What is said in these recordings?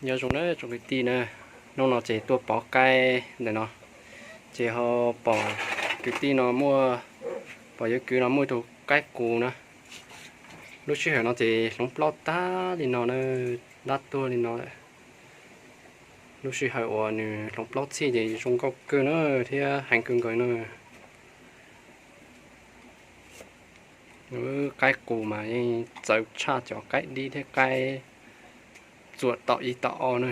Nyob zoo na tsoom kwv tij na, hnub no ces tuaj pov qaib ntawm no, ces ho pom kwv tij no muaj, pom yawg kwv no muaj ib tug qaib qus na. Lub sij hawm no ces hloov plaub tag li no na, dab tuag li no lawm. Lub sij hawm uas nws hloov plaub txhij ces zoo nkauj kawg na thiab heev kawg nkaus na. Qaib qus mas yeej txawv tshaj cov qaib dib thiab qaib txuas tom ib tom ob na.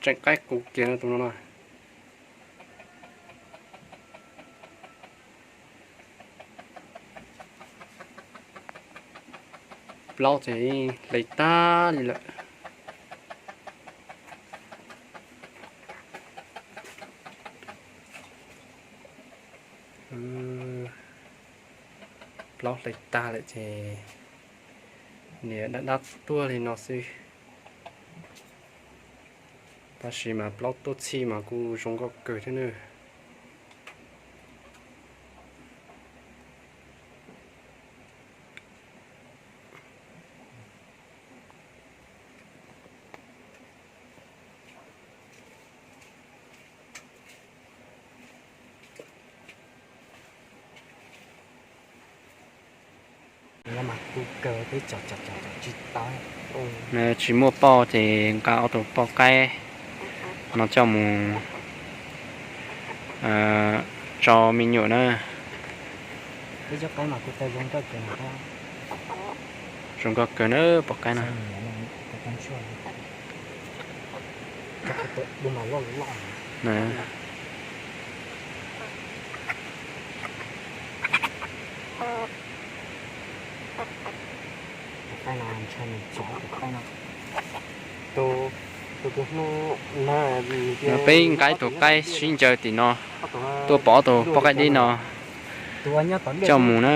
Tseem qaib qus kiag no tus no na. Plaub ces hle tag li lawm. Plaub hle tag lawm ces niam dab dab tuag li no xwb. Tab sis mas plaub tuaj txhij mas kuj zoo nkauj kawg thiab na. Tsis muaj poj ces nqa ob tug poj qaib no coj mus tso me nyuam na. Zoo nkauj kawg na poj qaib no. Peb nqa ib tug qaib sib ncaws tim no, tuaj pov ob tug poj qaib dib no coj mus na.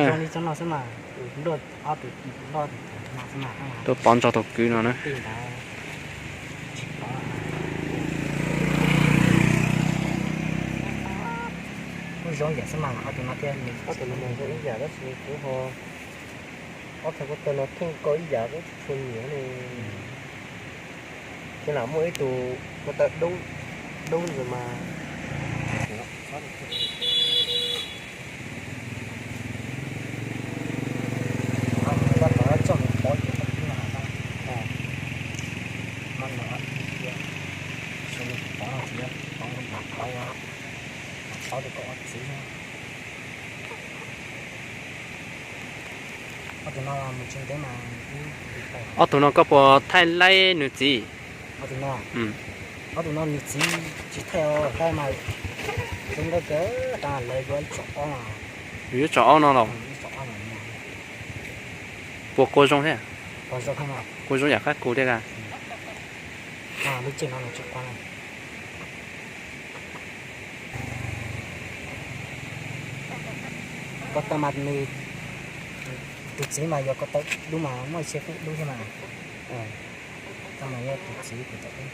Tuaj pov nrog tus kwv no na. Kuj zoo ib yam xwb mas, ob tug no thiab ib yam tab sis kuv ho, ob tug ko taw no theej ko ib yam kuj tsis tshua nyiam ne. Thiab lam muaj ib tug ko taw dub ntawd mas. Ob tug no koj puas thaij laib nws txiv? Ob tug no nws txiv tsis thaij os, thaij mas zoo nkauj kawg, lawv yuav ib tsom ob no los? Puas qua zoo thiab? Qua zoo yam qaib qus thiab a? Ko taw mas nws, tus txiv mas yog ko taw dub mas muaj tsheb kuj dub thiab mas. Ko taw mas yog tus txiv tus taw dub.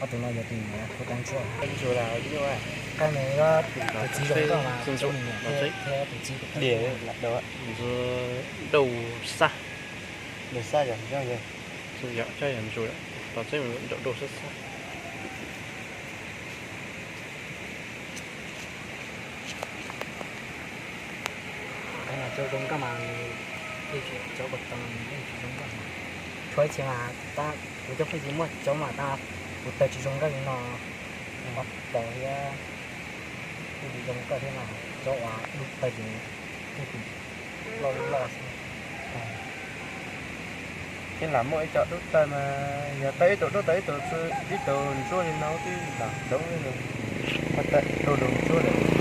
Ob tug no yog tus niam, ko taw ntsuab. Qab nws tus txiv zoo nkauj mas tus txiv tus txiv tus taw dub. Ntsuab dauj xab. Dauj xab yog, yog, yog ntsuab, tos txeb ntsuab dauj xab xab. Cov zoo nkauj mas, cov ko taw mas yeej tsis zoo nkauj. Tshuav ib txhia mas tab kuv cov phooj ywg muaj cov mas tab kuv taw tsis zoo nkauj li no, pom thiab, kuj tsis zoo nkauj thiab mas cov uas dub taw ces kuj loj loj xwb. Thiab lam muaj ib co dub taw mas yog taw ib tug dub taw ib tug xwb, ib tug ntsuab li no twb lam dub li, ho taw ib tug ntsuab lawm.